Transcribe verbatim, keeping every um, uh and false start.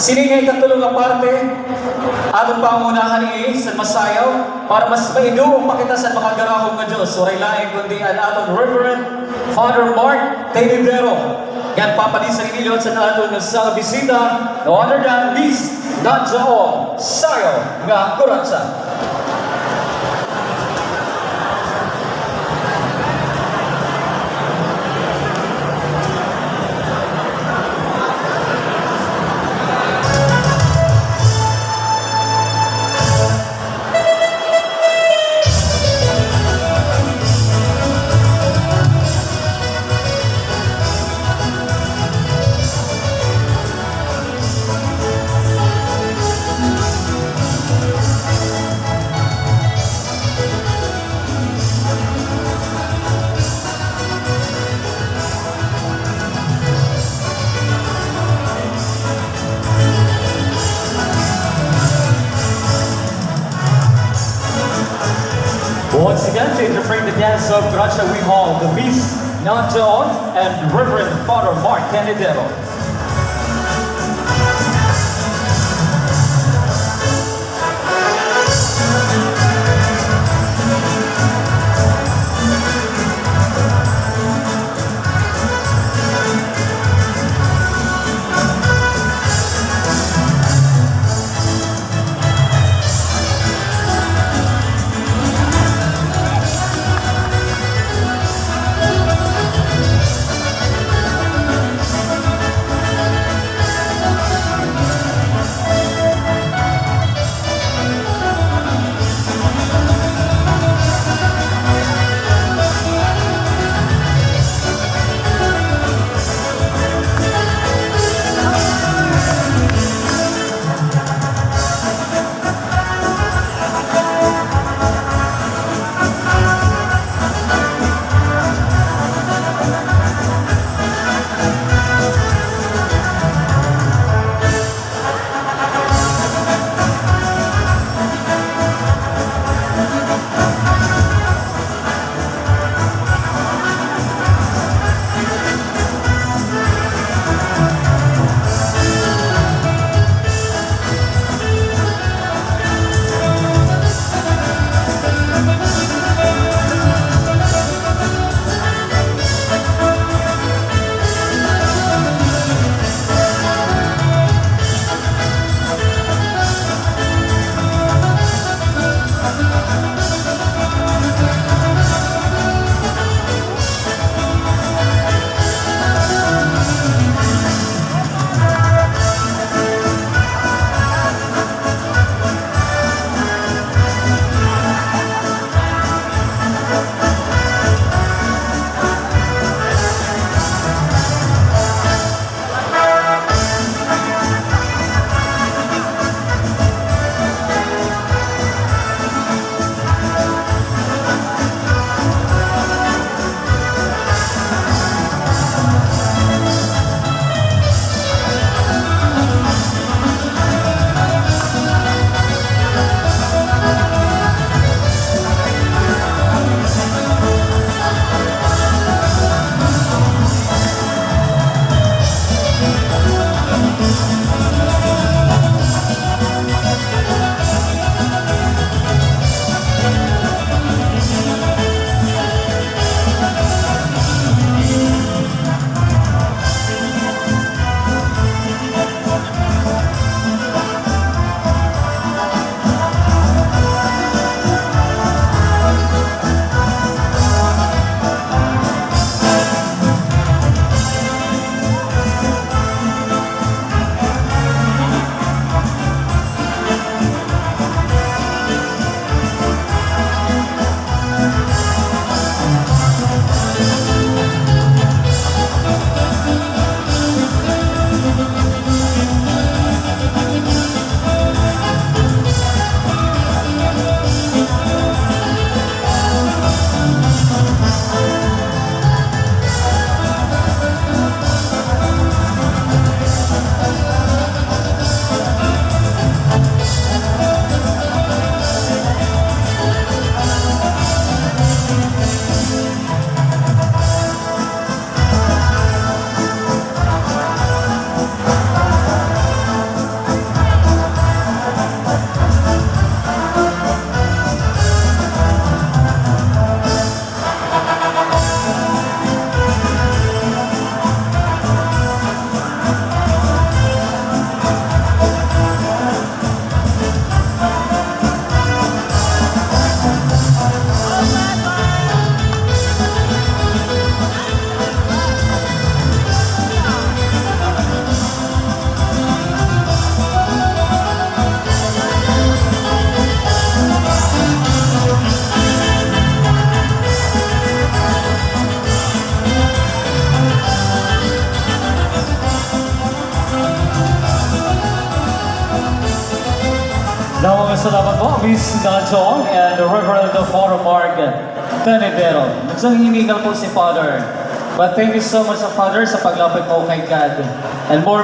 Sini nga ikatulo nga parte, aton pangunahan ini sa masayaw, para mas maiduong pa kita sa makagarahom nga Diyos. Waray lain kundi an aton Reverend Father Mark Tenidero. Ngan papadisan ini liwat sa aton nga bisita, no other than Miss Nadja Ong, sayaw nga kuratsa. Once again, to interpret the dance of Kuratsa, we have the Miss Nadja Ong and Reverend Father Mark Tenidero. Damo nga salamat po, Miss Nanchong and Reverend Father Mark Tenedero. Nanchong, hinihingal po si Father. But thank you so much, Father, sa paglapit mo kay God. And more